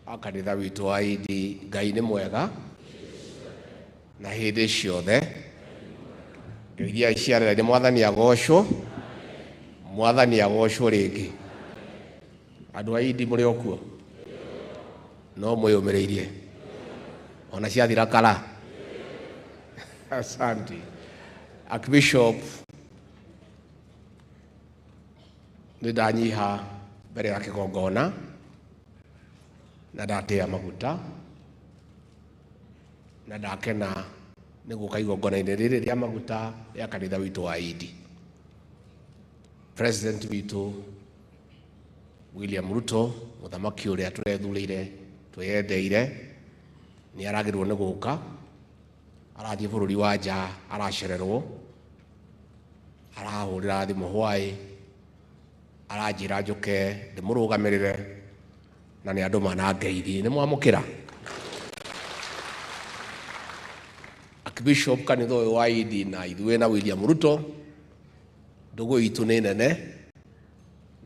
A kanitha witũ wa Idi, Ngai nĩ mwega na hĩndĩ ciothe. Ngeithia ciarĩra nĩ Mwathani agocwo, Mwathani agocwo rĩngĩ. Andũ a Idi mũrĩ o kuo? No mwĩyũmĩrĩirie ona ciathira kara. Asante. Archbishop, nĩ ndanyiha mbere ya kĩgongona na ndatĩa maguta na ndakena nĩ gũka igongona-inĩ rĩrĩ rĩa maguta rĩa kanitha witũ wa Idi. President witũ William Ruto, mũthamaki ũrĩa tũrethurĩire twĩyendeire, nĩ aragĩrwo nĩ gũka, arathiĩ bũrũri wa nja, aracererwo, arahũrĩra thimũ hwaĩ, aranjĩra njũke ndĩmũrũgamĩrĩre na nĩ andũ mana ngeithi. Nĩ mwamũkĩra? Archbishop kanitha ũyũ wa Idi na ithuĩ na William Ruto, ndũgũ itũ nĩ nene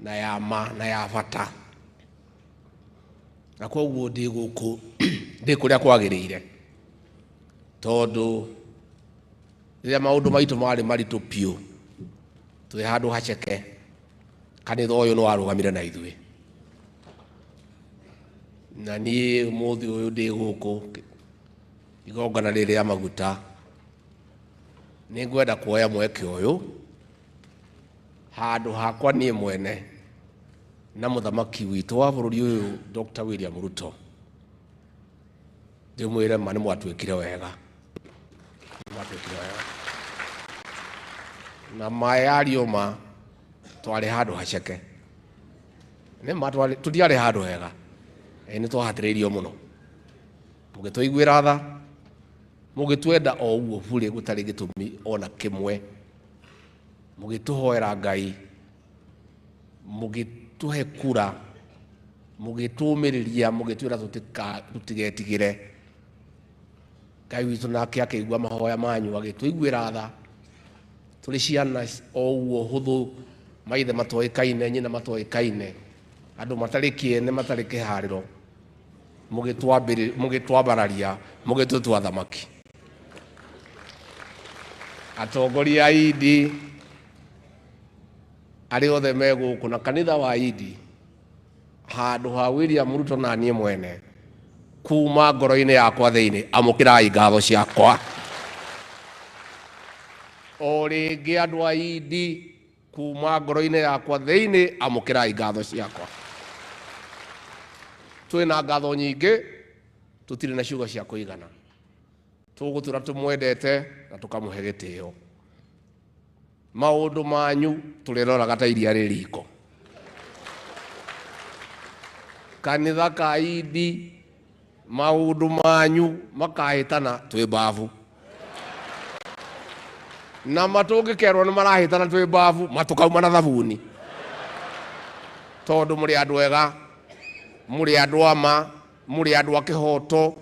na ya ma na ya bata, na koguo ndĩ gũkũ ndĩ kũrĩa kwagĩrĩire, tondũ rĩrĩa maũndũ maitũ marĩ maritũ biũ twĩ handũ haceke, kanitha ũyũ nĩ warũgamire na ithuĩ. Na niĩ ũmũthĩ ũyũ ndĩ gũkũ igongona rĩrĩ rĩa maguta, nĩ ngwenda kuoya mweke ũyũ handũ hakwa niĩ mwene na mũthamaki witũ wa bũrũri ũyũ Dr. William Ruto, ndĩmwĩre ma nĩ mwatuĩkire wega, nĩ mwatuĩkire wega na ma yario ma twarĩ handũ haceke, nĩ ma tũtiarĩ handũ hega, nĩ twahatĩrĩirio mũno, mũgĩtũiguĩra tha, mũgĩtwenda o ũguo burĩ gũtarĩ gĩtũmi ona kĩmwe, mũgĩtũhoera Ngai, mũgĩtũhe kura, mũgĩtũmĩrĩria, mũgĩtwĩra tũtigetigĩre. Ngai witũ nake akĩigua mahoya manyu, agĩtũiguĩra tha. Tũrĩ ciana o ũguo hũthũ, maithe matoĩkaine, nyina matoĩkaine, andũ matarĩ kĩene, matarĩ kĩharĩro, mũgĩtwambararia, mũgĩtũtua thamaki. Atongoria a Idi arĩa othe me gũkũ na kanitha wa Idi, handũ ha William Ruto na niĩ mwene, kuma ngoro-inĩ yakwa thĩinĩ, amũkĩrai ngatho ciakwa. O rĩngĩ andũ a Idi, kuma ngoro-inĩ yakwa thĩinĩ, amũkĩrai ngatho ciakwa. Twĩna ngatho nyingĩ, tũtirĩ na ciugo cia kũigana. Tũgũtũra tũmwendete na tũkamũhe gĩtĩo. Maũndũ manyu tũrĩroraga ta iria rĩ riko. Kanitha ka Idi, maũndũ manyu makahĩtana twĩ mbabu. Na matũngĩkerwo nĩ marahĩtana twĩ mbabu, matũkauma na thabuni. Tondũ mũrĩ andũ ega, mũrĩ andũ a ma, mũrĩ andũ a kĩhoto,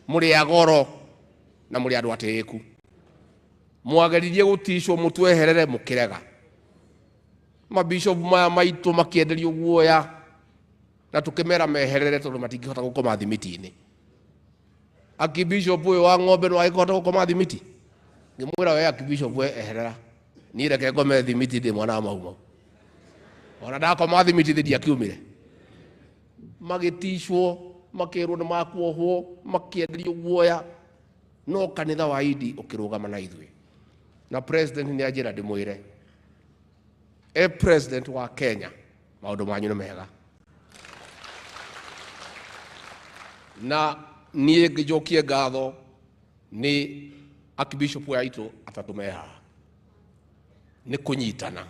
mũrĩ a goro na mũrĩ andũ atĩĩku. Mwageririe gũticwo mũtweherere mũkĩrega. Mabishop maya maitũ makĩenderio guoya na tũkĩmera meherere tondũ matingĩhota gũkoma thimiti-inĩ. Archbishop ũyũ wa ng'ombe no agĩkĩhota gũkoma thimiti? Ngĩmwĩra we Archbishop we eherera, niĩ reke ngome thimiti ndĩ mwana wa Mau Mau. Ona ndakoma thimiti thĩ ndiakiumire. Magĩticwo, makĩrwo nĩ makuohwo, makĩenderio guoya, no kanitha wa Idi ũkĩrũgama na ithuĩ. Na president nĩ anjĩra ndĩmwĩre, e president wa Kenya, maũndũ manyu nĩ mega. Na niĩ ngĩnjokie ngatho nĩ Archbishop aitũ atatũ me haha nĩ kũnyitana.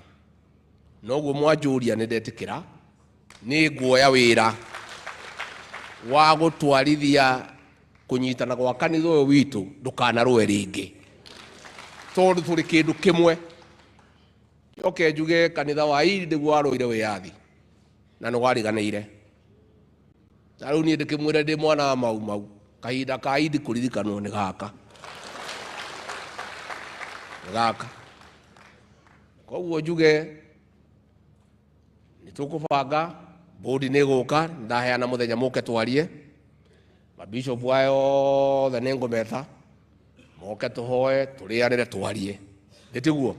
Noguo mwanjũria nĩ ndetĩkĩra, nĩ nguoya wĩra wa gũtwarithia kũnyitana gwa kanitha ũyũ witũ ndũkanarũe rĩngĩ, tondũ tũrĩ kĩndũ kĩmwe. Njoke njuge kanitha wa Idi nĩguo warũire wĩyathi na nĩ wariganĩire. Na rĩu niĩ ndĩkĩmwĩre ndĩ mwana wa Mau Mau, kahinda ka Idi kũririkanwo nĩ gaka. Nĩ gaka. Koguo njuge nĩ tũkũbanga, bodi nĩ ĩgũka, ndaheana mũthenya mũke twarie. Mabishopu aya othe nĩ ngũmeta moke tũhoe tũrĩanĩre twarie, nĩtiguo?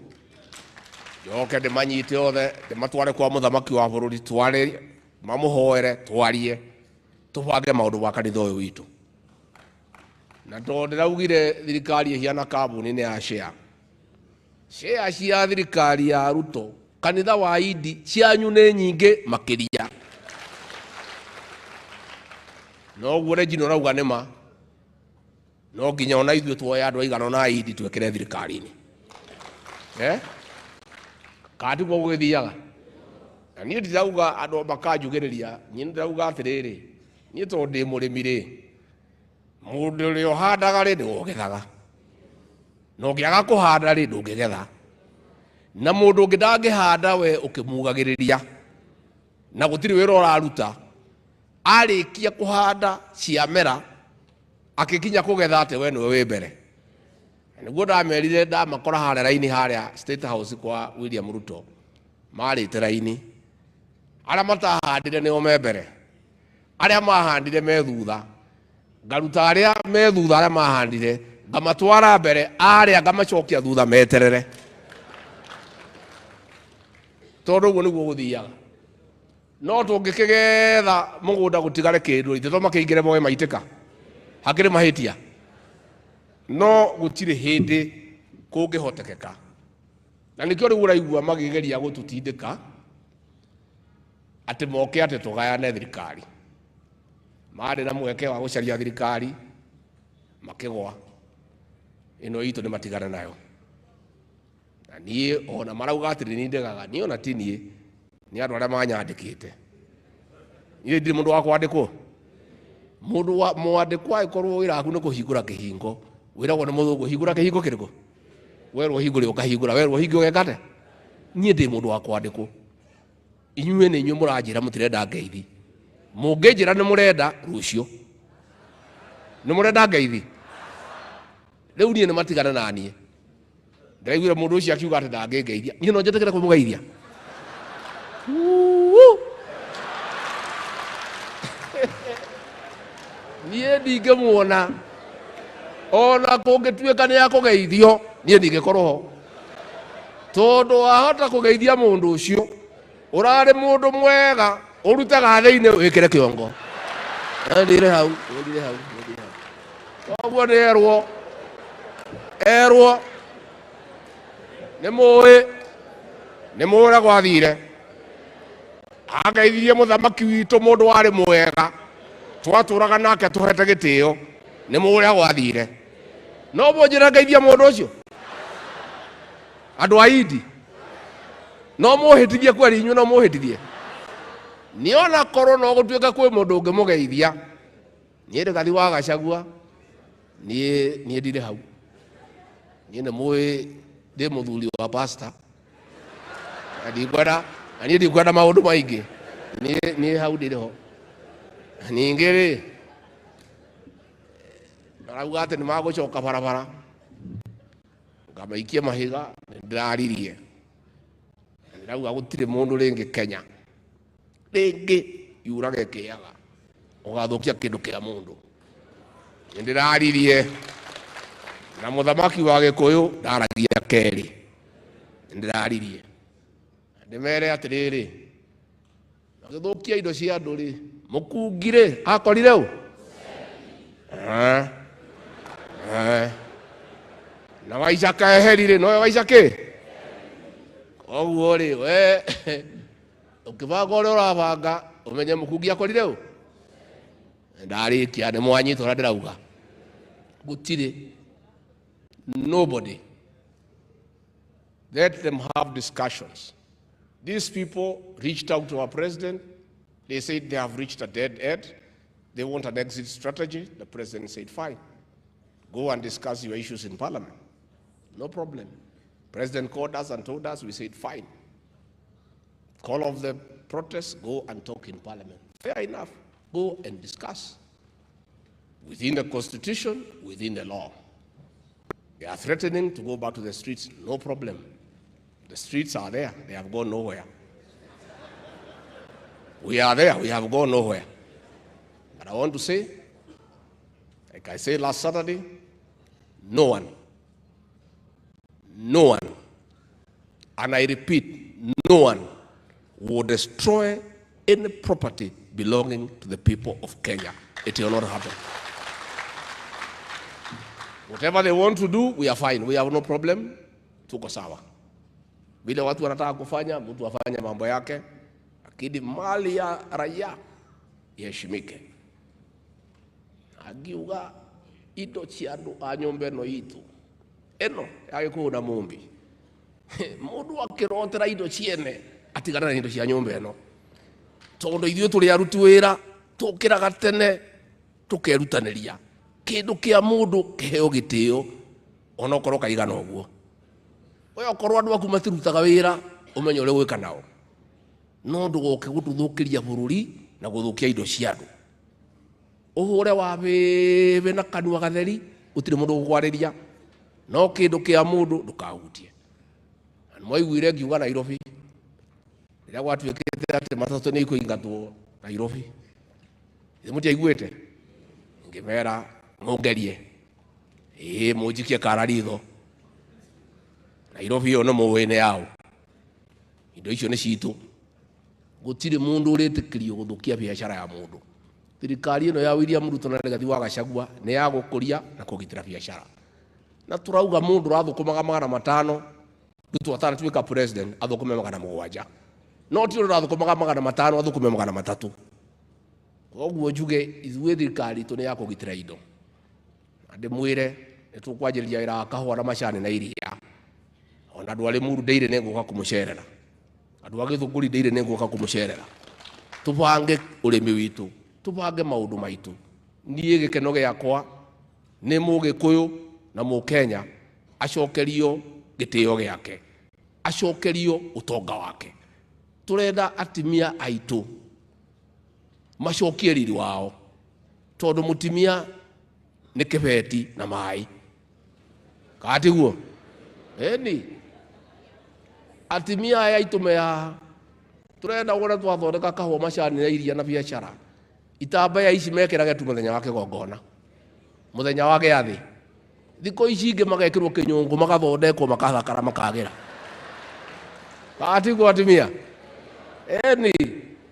Njoke ndĩmanyite othe ndĩmatware kwa mũthamaki wa bũrũri, twarĩrie, mamũhoere, twarie, tũbange maũndũ ma kanitha ũyũ witũ. Na tondũ ndĩraugire thirikari ĩhiana kambuni nĩ ya share, share cia thirikari ya Ruto kanitha wa Indi cianyu nĩ nyingĩ makĩria. Noguo Regina ũrauga nĩ ma, no nginya ona ithuĩ tuoye andũ aigana ũna a Indi twĩkĩre thirikari-inĩ. Kana tiguo gũgĩthiaga? Na niĩ ndirauga andũ makanjugĩrĩria, niĩ ndĩrauga atĩrĩrĩ, niĩ tondũ ndĩ mũrĩmi rĩ, mũndũ ũrĩa ũhandaga rĩ nĩwe ũgethaga, na ũngĩaga kũhanda rĩ ndũngĩgetha, na mũndũ ũngĩ ndangĩhanda we ũkĩmugagĩrĩria, na gũtirĩ wĩra ũraruta. Arĩkia kũhanda ciamera, akĩkinya kũgetha atĩ we nĩwe wĩ mbere. Na nĩguo ndamerire ndamakora harĩa raini harĩa State House kwa William Ruto, marĩte raini. Arĩa matahandire nĩo me mbere, arĩa mahandire me thutha. Ngaruta arĩa me thutha arĩa mahandire, ngamatwara mbere, arĩa ngamacokia thutha meterere. Tondũ ũguo nĩguo gũthiaga. No tũngĩkĩgetha mũgũnda gũtigare kĩndũ, ithe to makĩingĩre moe maitĩka. Hakĩrĩ mahĩtia. No gũtirĩ hĩndĩ kũngĩhotekeka. Na nĩkĩo rĩu ũraigua makĩgeria gũtũtindĩka atĩ moke atĩ tũgayane thirikari. Marĩ na mweke wa gũcaria thirikari, makĩgwa. Ĩno itũ nĩ matigana nayo. Na niĩ ona marauga atĩ nĩ ndegaga, niĩ ona ti niĩ, nĩ andũ arĩa manyandĩkĩte. Niĩ ndirĩ mũndũ wa kwandĩkwo. Mũndũ wa mwandĩkwo angĩkorwo wĩra waku nĩ kũhingũra kĩhingo, wĩragwo nĩ mũthũngũ, hingũra kĩhingo kĩrĩkũ? Werwo hingũre ũkahingũra, werwo hinge ũgeka atĩa? Niĩ ndĩ mũndũ wa kwandĩkwo. Inyuĩ nĩ inyuĩ mũranjĩra mũtirenda ngeithi. Mũngĩnjĩra nĩ mũrenda rũciũ. Nĩ mũrenda ngeithi? Rĩu niĩ nĩ matigana na niĩ. Ndĩraiguire mũndũ ũcio akiuga atĩ ndangĩngeithia. Niĩ no njetĩkĩre kũmũgeithia? Niĩ ndingĩmuona. Ona kũngĩtuĩka nĩ akũgeithio, niĩ ndingĩkorwo ho. Tondũ wahota kũgeithia mũndũ ũcio, ũrarĩ mũndũ mwega, ũrutaga thĩinĩ wĩkĩre kĩongo. Ndire hau, ndire hau, ndire hau. Koguo nĩ erwo, erwo, nĩ mũĩ, nĩ mũĩ ũrĩa gwathire. Ageithirie mũthamaki witũ mũndũ warĩ mwega, twatũraga nake tũhete gĩtĩo, nĩ mũĩ ũrĩa gwathire. No mũnjĩre ngeithia mũndũ ũcio? Andũ a Indi, no mũhĩtithie kweri inyuĩ, no mũhĩtithie. Niĩ ona korwo no gũtuĩke kwĩ mũndũ ũngĩmũgeithia, niĩ Rigathi wa Gachagua, niĩ ndirĩ hau. Niĩ nĩ mũĩ ndĩ mũthuri wa pastor. Na ndikwenda, na niĩ ndikwenda maũndũ maingĩ. Niĩ hau ndirĩ ho. Ningĩ rĩ, marauga atĩ nĩ magũcoka barabara, ngamaikia mahiga, nĩndĩraririe. Ndĩrauga gũtirĩ mũndũ rĩngĩ Kenya, rĩngĩ yurage kĩaga, ũgathũkia kĩndũ kĩa mũndũ. Nĩndĩraririe na mũthamaki wa Gĩkũyũ ndaragia kerĩ. Nĩndĩraririe. Ndĩmere atĩrĩrĩ, magĩthũkia indo cia andũ rĩ, mũkungi rĩ, akorire ũ? Na waica keheri rĩ, nowe waica kĩ? Koguo rĩ, we ũkĩbanga ũrĩa ũrabanga, ũmenye mũkungi akorire ũ? Ndarĩkia, nĩ mwanyita ũrĩa ndĩrauga. Gũtirĩ. Nobody. Let them have discussions. These people reached out to our president. They said they have reached a dead end. They want an exit strategy. The president said, fine. Go and discuss your issues in parliament. No problem. President called us and told us, we said, fine. Call off the protests, go and talk in parliament. Fair enough. Go and discuss. Within the constitution, within the law. They are threatening to go back to the streets, no problem. The streets are there, they have gone nowhere. We are there, we have gone nowhere. But I want to say, Like I said last Saturday, no one, no one, and I repeat, no one will destroy any property belonging to the people of Kenya. It will not happen. Whatever they want to do, we are fine. We have no problem. Tuko sawa. Vile watu wanataka kufanya, mtu afanye mambo yake, lakini mali ya raia iheshimike. Angiuga indo cia andu a nyumba ĩno itũ ĩno ya Gĩkũyũ na Mũmbi, mũndũ akĩrotera indo ciene atigana na indo cia nyũmba ĩno, tondũ ithuĩ tũrĩ aruti wĩra, tũkĩraga tene tũkerutanĩria. Kĩndũ kĩa mũndũ kĩheo gĩtĩo onokorwo kaigana ũguo. We okorwo andũ aku matirutaga wĩra, ũmenye ũrĩa ũgwĩka nao, no ndũgoke gũtũthũkĩria bũrũri na gũthũkia indo cia andũ. Ũhũre wa bĩbĩ na kanua gatheri, gũtirĩ mũndũ ũgũkwarĩria, no kĩndũ kĩa mũndũ ndũkahutie. Na nĩmwaiguire ngiuga Nairobi rĩrĩa gwatuĩkĩte atĩ matatũ nĩ ikũingatwo Nairobi, ithe mũtiaiguĩte? Ngĩmera mũngerie, ĩĩ mũnjikie kara ritho. Nairobi ĩyo nĩ mũĩ nĩ yaũ, indo icio nĩ citũ. Gũtirĩ mũndũ ũrĩtĩkĩrio gũthũkia biacara ya mũndũ. Thirikari ĩno ya William Ruto na Rigathi wa Gachagua nĩ ya gũkũria na kũgitĩra biacara. Na tũrauga mũndũ ũrathũkũmaga 500, Ruto atanatuĩka president athũkũme 700. No ti ũrĩa ũrathũkũmaga 500 athũkũme 300. Koguo njuge ithuĩ thirikari itũ nĩ ya kũgitĩra indo. Na ndĩmwĩre nĩ tũkwanjĩrĩria wĩra wa kahũa na macani na iria. Ona andũ a Limuru ndĩire nĩ ngũka kũmũcerera. Andũ a Gĩthũngũri ndĩire nĩ ngũka kũmũcerera. Tũbange ũrĩmi witũ, tũbange maũndũ maitũ. Niĩ gĩkeno gĩakwa nĩ Mũgĩkũyũ na Mũkenya acokerio gĩtĩo gĩake, acokerio ũtonga wake. Tũrenda atimia aitũ macokie riri wao, tondũ mũtimia nĩ kĩbeti na maĩ. Kana tiguo? Ĩni atimia aya aitũ me haha, tũrenda wone twathondeka kahũa, macani na iria na biacara. Itambaya ici mekĩrage tu mũthenya wa kĩgongona, mũthenya wa gĩathĩ. Thikũ ici ingĩ magekĩrwo kĩnyũngũ, magathondekwo, makathakara, makagĩra. Kana tiguo atimia? Ĩni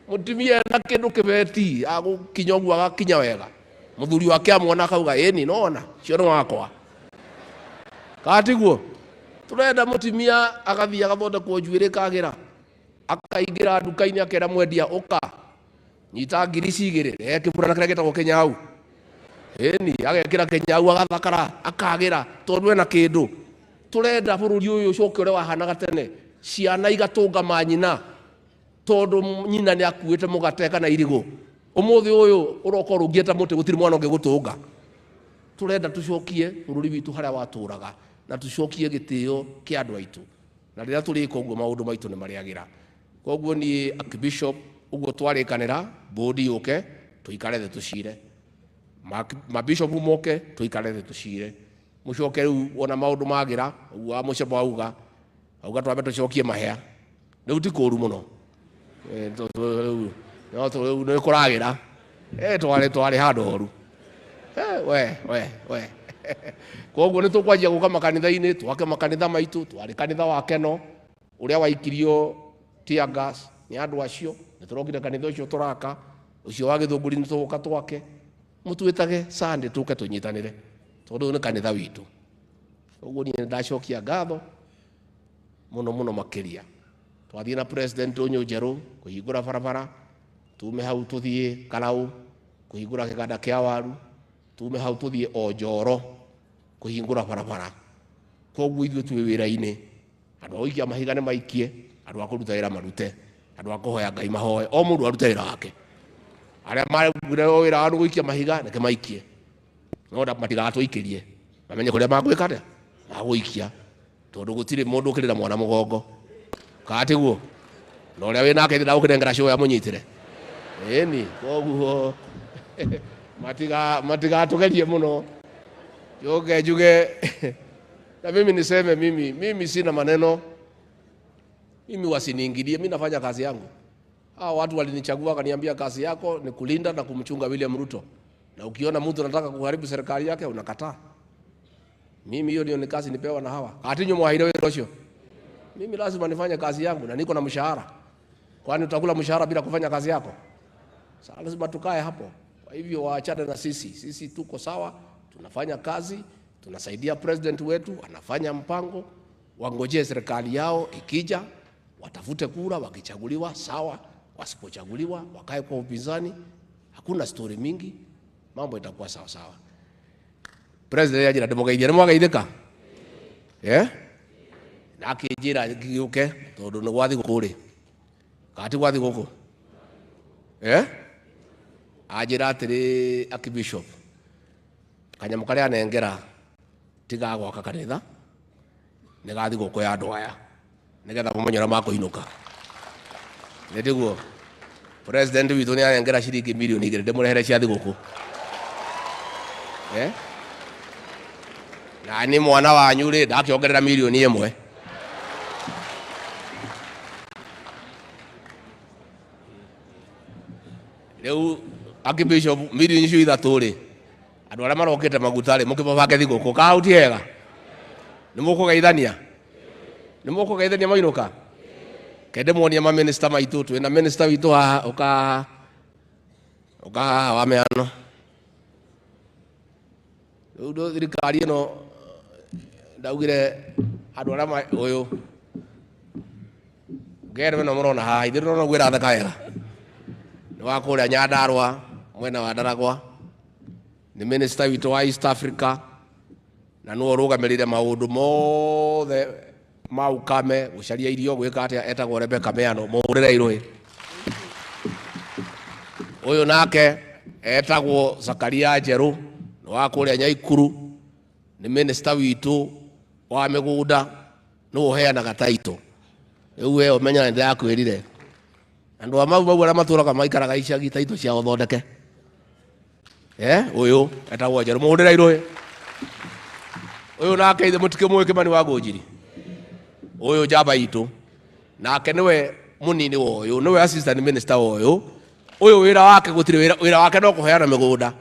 mũtimia ena kĩndũ kĩbeti agũkinya ũguo agakinya wega, mũthuri wake amwona akauga ĩni nona cio nĩ wakwa. Kana tiguo? Tũrenda mũtimia agathiĩ agathondekwo njuĩrĩ kagĩra, akaingĩra nduka-inĩ akera mwendia ũka nyita ngiri cigĩrĩ, rehe kĩburana kĩrĩa gĩtagwo kĩnyau. Ĩni agekĩra kĩnyau agathakara akagĩra tondũ ena kĩndũ. Tũrenda bũrũri ũyũ ũcoke ũrĩa wahanaga tene, ciana igatũnga manyina tondũ nyina nĩ akuĩte mũgate kana irigũ. Ũmũthĩ ũyũ ũroka ũrũngiĩ ta mũtĩ, gũtirĩ mwana ũngĩgũtũnga. Tũrenda tũcokie bũrũri witũ harĩa watũraga na tũcokie gĩtĩo kĩa andũ aitũ. Na rĩrĩa tũrĩka ũguo maũndũ maitũ nĩ marĩagĩra. Koguo niĩ Archbishop ũguo twarĩkanĩra, bodi yũke tũikare thĩ tũcire, mabishop moke tũikare thĩ tũcire, mũcoke rĩu wona maũndũ magĩra ũguo wa mũcebo auga auga twambe tũcokie mahea. Rĩu ti kũru mũno, no rĩu nĩ kũragĩra. Twarĩ handũ horu. We we we. Koguo nĩ tũkwanjia gũka makanitha-inĩ, twake makanitha maitũ. Twarĩ kanitha wa Keno ũrĩa waikirio tear gas nĩ andũ acio, nĩ tũrokire kanitha ũcio tũraka, ũcio wa Gĩthũngũri nĩ tũgũka twake. Mũtwĩtage Sunday tũke tũnyitanĩre, tondũ ũyũ nĩ kanitha witũ. Koguo niĩ nĩndacokia ngatho mũno mũno makĩria. Twathiĩ na president ũyũ njerũ kũhingũra barabara, tume hau tũthiĩ Karau kũhingũra kĩganda kĩa waru, tume hau tũthiĩ o Njoro kũhingũra barabara. Koguo ithuĩ twĩ wĩra-inĩ, andũ a gũikia mahiga nĩ maikie, andũ a kũruta wĩra marute, andũ a kũhoya Ngai mahoe, o mũndũ arute wĩra wake. Arĩa marugire wĩra wao nĩ gũikia mahiga, reke maikie, no matigatũikĩrie, mamenye kũrĩa magwĩka atĩa, magũikia, tondũ gũtirĩ mũndũ ũkĩrĩra mwana mũgongo. Kana tiguo? Na ũrĩa wĩ nake ndagũkĩnengera cũya mũnyitĩre. Ĩni, koguo matigatũgerie mũno. Njoke njuge na mimi niseme, mimi sina maneno, mimi wasiniingilie, mimi nafanya kazi yangu. Hao watu walinichagua wakaniambia kazi yako ni kulinda na kumchunga William Ruto. Na ukiona mtu anataka kuharibu serikali yake unakataa. Mimi hiyo ndio ni kazi nipewa na hawa. Atinyo mwahaire wĩra ũcio. Mimi lazima nifanye kazi yangu na niko na mshahara. Kwani utakula mshahara bila kufanya kazi yako? Sasa lazima tukae hapo. Kwa hivyo waachane na sisi. Sisi tuko sawa, tunafanya kazi, tunasaidia president wetu, anafanya mpango. Wangojee serikali yao ikija, watafute kura, wakichaguliwa sawa, wasipochaguliwa wakae kwa upinzani. Hakuna story mingi, mambo itakuwa sawa sawa. President yanjira ndimugeithie, nĩ mwageithĩka? Eh? Na akĩnjĩra ngĩũke tondũ nĩ gwa thigũkũ rĩ, kana ti gwa thigũkũ? Eh? Anjĩra atĩrĩ Archbishop, kanyamũ karĩa anengera ti ga gwaka kanitha, nĩ ga thigũkũ ya andũ aya, nĩgetha mũmenye ũrĩa makũinũka. Nĩ tiguo? President witũ nĩ anengera ciringi mirioni 2 ndĩmũrehere cia thigũkũ. Eh? Na nĩ mwana wanyu rĩ, ndakĩongerera mirioni 1. Rĩu Archbishop mirioni icio 3 rĩ, andũ arĩa marokĩte maguta rĩ, mũkĩmabange thigũkũ, ka hau ti hega? Nĩ mũkũgeithania? Nĩ mũkũgeithania mainũka? Kende muonie ma minister maitũ, twĩna minister witũ haha, ũka haha, ũka haha wa mĩano. Rĩu ndũ thirikari ĩno ndaugire andũ arĩa ũyũ ngere ĩno mũrona haha, ithuĩ ndĩrona ũguo ĩratheka wega. Nĩ wa kũrĩa Nyandarũa mwena wa Ndaragwa, nĩ minister witũ wa East Africa, na nĩwe ũrũgamĩrĩire maũndũ mothe ma ukame, gũcaria irio, gwĩka atĩa, etagwo Rebecca Miano, mũhũrĩre irũĩ. Ũyũ nake etagwo Zakaria Njerũ, nĩ wa kũrĩa Nyaikuru, nĩ minister witũ wa mĩgũnda, nĩwe ũheanaga title. Rĩu we ũmenya nĩ ndĩrakwĩrire. Andũ a mau mau arĩa matũraga maikaraga icagi title ciao thondeke. Ũyũ etagwo Njerũ, mũhũrĩre irũĩ. Ũyũ nake ithe mũtikĩmũĩ Kĩmani wa Ngũnjiri. Ũyũ njamba itũ. Nake nĩwe mũnini wa ũyũ, nĩwe assistant minister wa ũyũ. Ũyũ wĩra wake gũtirĩ wĩra, wĩra wake no kũheana mĩgũnda.